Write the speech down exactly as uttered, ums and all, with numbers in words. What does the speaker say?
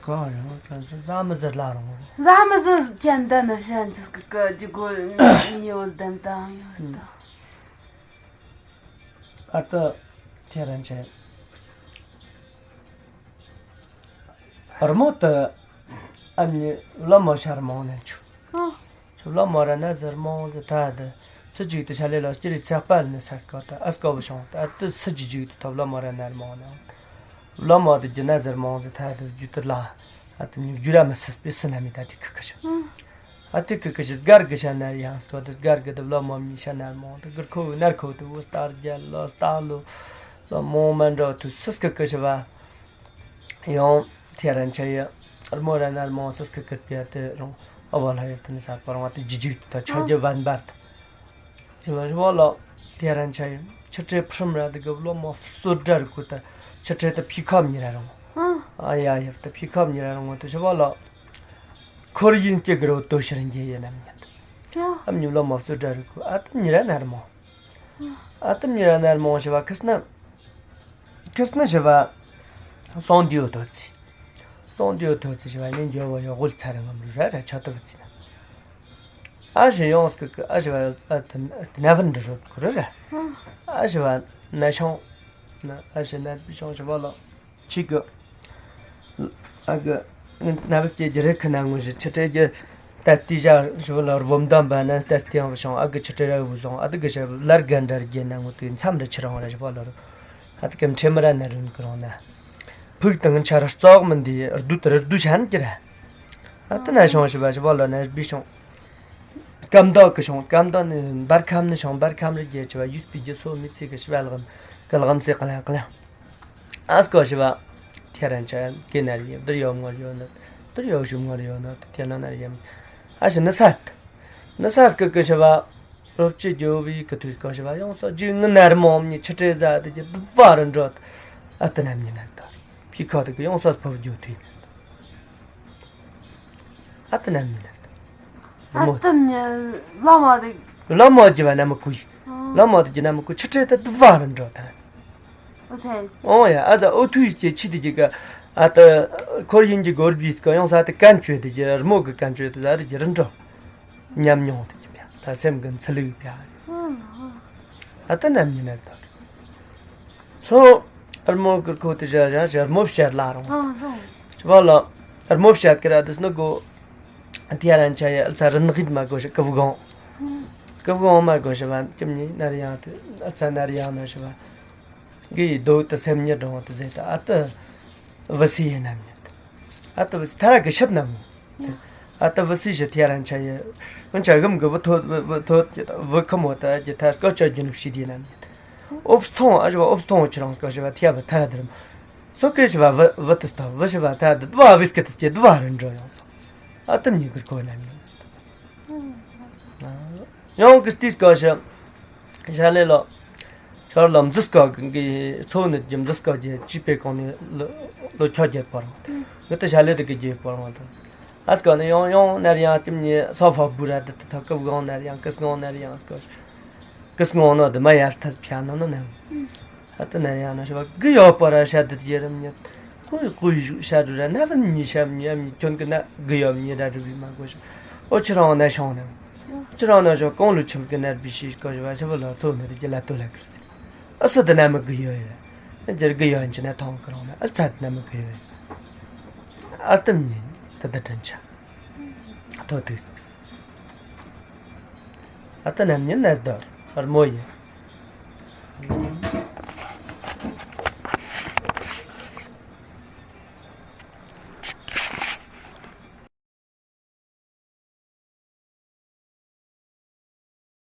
གང་རེད་ཅན་ཟ་མི་ཟེར་ལ་རང་རེད། ཟ་མི་ཟེར་ཅན་ད་ན་ཤ་འཇིག་གི་གི་ཇི་གོ་མི་ཡོད་དམ་དང་ཡོད་ད། ཨ་ཏི་ཁྱེད་རང་ཆེ་རི་མོ་དུ་ཨ་ནི་བླ་མ་ཤར་མང་ནས་ཆུ། ཨ། ཆུ་བླ་མ་ར་ན་ཟེར་མང་ཟེར་ཐ་དི་སུ་ཅིག་དུ་ཆ་ལེ་ལ་སྐྱེ་རི་ཚེག་པ་ནི་ས་སྐོ་ད་ཨ་སྐོ་བུ་ཤོང་ད་ཨ་ཏི་སུ་ཅི་ཅིག་དུ་ཐོབ་བླ་མ་ར་ན་མང་ནས། བླ་མ་དུ་རྒྱུ་ན་ཟེར་མང་ཟེར་ཐ་དི་རྒྱུ་དུ་ལ་ཨ་ཏི་ནི་རྒྱུ་ར་མི་སྲིད་པའི་སུ་ན་མི་ད་དི་ཁུ་ཁུ་ཤོ། ཨ་ཏི་ཁུ་ཁུ་ཤི་སྒར་གི་ཤ་ན་ཡང་སྟོ་དི་སྒར་གི་དི་བླ་མ་མི་ཤ་ན་མང་དི་གུར་ཁོ་བུ་ནར་ཁོ་དི་བུ་སྟར་རྒྱལ་ལོ་སྟར་ལོ་ལོ་མོ་མ་འགྲོ་དུ་སུ་སྐུ་ཁུ་ཤི་བ། ཡང་ཐེ་རན་ཆ་ཡི་རི་མོ་ར་ན་རི་མོ་སི་སྐུ་སྐུ་སྤེ་དེ་རུང་ཨ་བ་ལ་ཡི་དེ་ནི་ས་པ་རང་དེ་ཇི་ཇུག་ད་ཆོས་རྒྱལ་བན་བར་དུ་ཞི་བ་ཞི་བ་ལ་ཐེ་རན་ཆ་ཡི་ཆུ་ཁྲེ་ཕྲུམ་ར་དེ་གི་བློ་མ་སོ་དྲ་རི་གུ་ད་ཆུ་ཁྲེ་དེ་ཕི་ཁ་མི་ར་རུང་ཨ་ཡ་ཡི་དེ་ཕི་ཁ་མི་ར་རུང་དེ་ཞི་བ་ལ་འཁོར་ཡིན་སྐྱེ་གི་རོ་དོ་ཤི་རིན་གྱི་ཡི་ནམ་ཉན་ཨ་མྱུ་བློ་མ་སོ་དྲ་རི་གུ་ཨ་དེ་མི་ར་ན་རི་མོ། ཨ་ཏི་མྱི་ར་ན་རི་མོ་ཞི་བ་ཁིས་ན། ཁིས་ན་ཞི་བ། སོང་དུ་ཡོད་དོ་ཚི། སོང་དུ་ཡོད་དོ་ཚི་ཞི་བ་ཡིན་འགྱོ་བ་ཡོ་གོལ་ཚ་རི་ངམ་རུ་ར་ར་ཆ་ཏོ་བུ་ཚི་ན། ཨ་ཞི་ཡོང་སྐུ་ཀི་ཨ་ཞི་བ་ཨ་ཏི་ན་བུན་འདྲི་རོ་གུ་རུ་ར། ཨ་ཞི་བ་ན་ཤོང་། ན་ཨ་ཞི་ན་བི་ཤོང་ཞི་བ་ལོ། ཆི་གི་ཨ་གི་ན་བུ་སྐྱེ་རྒྱུ་རེ་ཁི་ན་ངོ་ཞི་ཆི་ཁྲེ་རྒྱུ་ད་ཏི་ཞ་ཞི་བ་ལོ་ར་བོམ་དམ་པ་ན་ད་ཏི་ཡང་བུ་ཤོང་ཨ་གི་ཆི་ཁྲེ་ར་བུ་ཤོང་ཨ་དི་གི་ཞི་བ་ལར་ག་འདྲ་རྒྱུ་ན་ངོ་དུ་མཚམས་རེ་ཆི་རང་ར་ཞི་བ་ལོ་ར། ཨ་དི་ཀེམ་ཁྲེ་མི་ར་ན་རུན་ཀི་རོང་ན། ཕུག་དང་ཆ་ར་རྩོག་མི་འདི་རྡུ་དི་ར་རྡུ་ཤན་ཀི་ར། ཨ་དི་ན་ཤོང་ཞི་བ་ཞི་བ་ལོ་ན་བི་ཤོང་། སྐམ་དོག་གི་ཤོང་སྐམ་དོག་ནི་འབར་ཁམ་ནི་ཤོང་འབར་ཁམ་རི་རྒྱལ་ཆི་བ་ཡུས་པི་རྒྱུ་སོ་མི་ཚིག་གི་ཞི་བ་ལགམ་གི་ལགམ་ཚེ་ག་ལང་ག་ལང་། ཨ་སྐོ་ཞི་བ། ཁྱེད་རང་ཆ་ཀེ་ན་རི་ཡེ་བདུར་ཡོ་ངོར་ཡོ་ནོ། བདུར་ཡོ་ཞུ་ངོར་ཡོ་ནོ་ཏེ་ན་ན་རི་ཡེ། ཨ་ཞི་ནི་སད། ནི་སད་ཀི་ཀི་ཞི་བ། རོབ་ཅི་རྒྱོ་བི་ཀི་ཐུས་སྐོ་ཞི་བ་ཡོང་སོ་ཇི་ངི་ན་རི་མོ་མི་ཆི་ཁྲེ་ཟ་དི་ཇི་བ་རི་འགྲོ། ཨ་ཏི་ན་མི་ན་ཏོ། ཕི་ཁ་དི་ཀི་ཡོང་སོ་ཕོ་རྒྱོ་ཐུས་ནི་ཏོ། ཨ་ཏི་ན་མི་ན་ཏོ། ཨ་ཏི་མྱི་བླ་མ་དེ། བླ་མ་རྒྱུ་བ་ན་མི་གུ་ཡི། བླ་མ་དེ་རྒྱུ་ན་མི་གུ་ཆི་ཁྲེ་ད་དི་བ་རི་འགྲོ་ད། ཨོ་ཐེ། ཨོ་ཡ་ཨ་ཟ་ཨོ་ཐུ་ཡི་སྐྱེ་ཆི་དི་ཀི་ཀ་ཨ་ཏི་འཁོར་ཡིན་གྱི་སྒོར་བིས་ཀ་ཡོང་ས་དི་ཀན་ཆོས་དི་ཀི་རི་མོ་གི་ཀན་ཆོས་དི་ཟ་དི་ཀི་རི་འགྲོ། ཉམས་མྱོང་དི་ཀི་པ་ད་སེམས་གི་འཚི་ལུག་པ། ཨ་ཏི་ན་མི་ན་ཏོ། སོ། ཨར་མོ་ཀིར་ཁོ་ཏི་ཞ་ཞ་ཞ་ཨར་མོ་བཤད་ལ་རུང་། ཨ་རུང་། ཅི་བ་ལ། ཨར་མོ་བཤད་ཀིར་ཨ་ཏི་སྣུ་གོ། ཏི་ཡ་རན་ཆ་ཡ་ཨལ་ཚ་རི་ནག་གིད་མ་གོ་ཞི་ཀི་བུ་གོང་། ཀི་བུ་གོང་མ་གོ་ཞི་བ་ཀྱི་མྱི་ན་རི་ཡང་ཏི་ཨལ་ཚ་ན་རི་ཡང་ན་ཞི་བ། གི་ཡི་རྡོ་ཏི་སེམས་ཉིད་འགྲོ་ཏི་ཟེ་ཏི་ཨ་ཏི། བི་སི་ཡེ་ན་མྱི་ཏི། ཨ་ཏི་བི་སི་ཐ་ར་གི་ཤབ་ན་མོ། ཨ་ཏི་བི་སི་ཞི་ཐི་ཡ་རན་ཆ་ཡི། ང་ཆ་གམ་གི་བུ་ཐོད་བུ་ཐོད་བུ་ཁི་མོ་ཏ་ཀྱི་ཐ་སྐོ་ཆ་རྒྱུ་ནུབ་ཤི་དི་ན་མྱི་ཏི། ཨོབ་སྟོང་ཨ་ཞི་བ་ཨོབ་སྟོང་ཆི་རང་སྐོ་ཞི་བ་ཐི་ཡ་བུ་ཐ་ར་དི་རམ། སོ་ཀེ་ཞི་བ་བུ་བུ་ཏི་སྟོ་བུ་ཞི་བ་ཐ་དི་དུ་བ་བི་སྐེ་ཏི་སྐྱེ་དུ་བ་རི་འགྲོ་ཡོང་སོ། ཨ་ཏི་མྱི་གི་ཀོ་ན་མྱི། ཡང་གི་སྟིས་ཀ་ཤ། ཤ་ལེ་ལོ། ཤར་ལམ་འཛུལ་སྐབས་ཀྱི་ཚོ་ནི་རྒྱུ་འཛུལ་སྐབས་ཀྱི་སྤྱི་པའི་གོང་ནས་ལོ་ལོ་ཁྱོ་རྒྱལ་པོ་རང་། ངི་ཏི་ཤ་ལེ་དི་གི་རྒྱལ་པོ་རང་དང་། ཨ་སྐབས་ནི་ཡང་ཡང་ནར་ཡང་ཅི་མྱི་ས་ཕ་བུ་ར་དི་ཏི་ཐ་ཀི་བགང་ནར་ཡང་ཀི་སྔོང་ནར་ཡང་སྐབས། ཀི་སྔོང་ནོ་དི་མ་ཡར་ཐ་ཕྱ་ནོ་ནོ་ནང་། ཨ་ཏི་ན་ཡང་ན་ཤི་བ་གི་ཡོ་པ་ར་ཤ་དི་ཡེ་རམ་ཉེ། ཀུ་ཡི་ཀུ་ཡི་ཤ་རུ་ར་ན་བ་ཉི་ཤ་མྱི་ཡ་མྱི་ཁྱོན་གི་ན་གི་ཡོ་མྱི་ར་རུ་བི་མ་གོ་ཤ། ཨོ་ཆི་རང་ན་ཤོང་ནང་། ཆི་རང་ན་ཤོ་གོང་ལུ་ཆུབ་གི་ན་བི་ཤི་ཀོ་ཤ་བ་ཤ་བ་ལོ་ཚོ་ནི་རི་གི་ལ་ཏོ་ལ་གི་རི་སི། ཨ་སི་དི་ན་མི་གི་ཡོ་ཡ། ཨ་ཇར་གི་ཡོ་ཡིན་ཅི་ན་ཐོང་གི་རང་ན་ཨ་ཚ་དི་ན་མི་གི་ཡོ་ཡ། ཨ་ཏི་མྱི་ཏི་ཏི་དྲན་ཆ། ཐོ་ཏི། ཨ་ཏི་ན་མྱི་ན་དོར་ར་མོ་ཡི།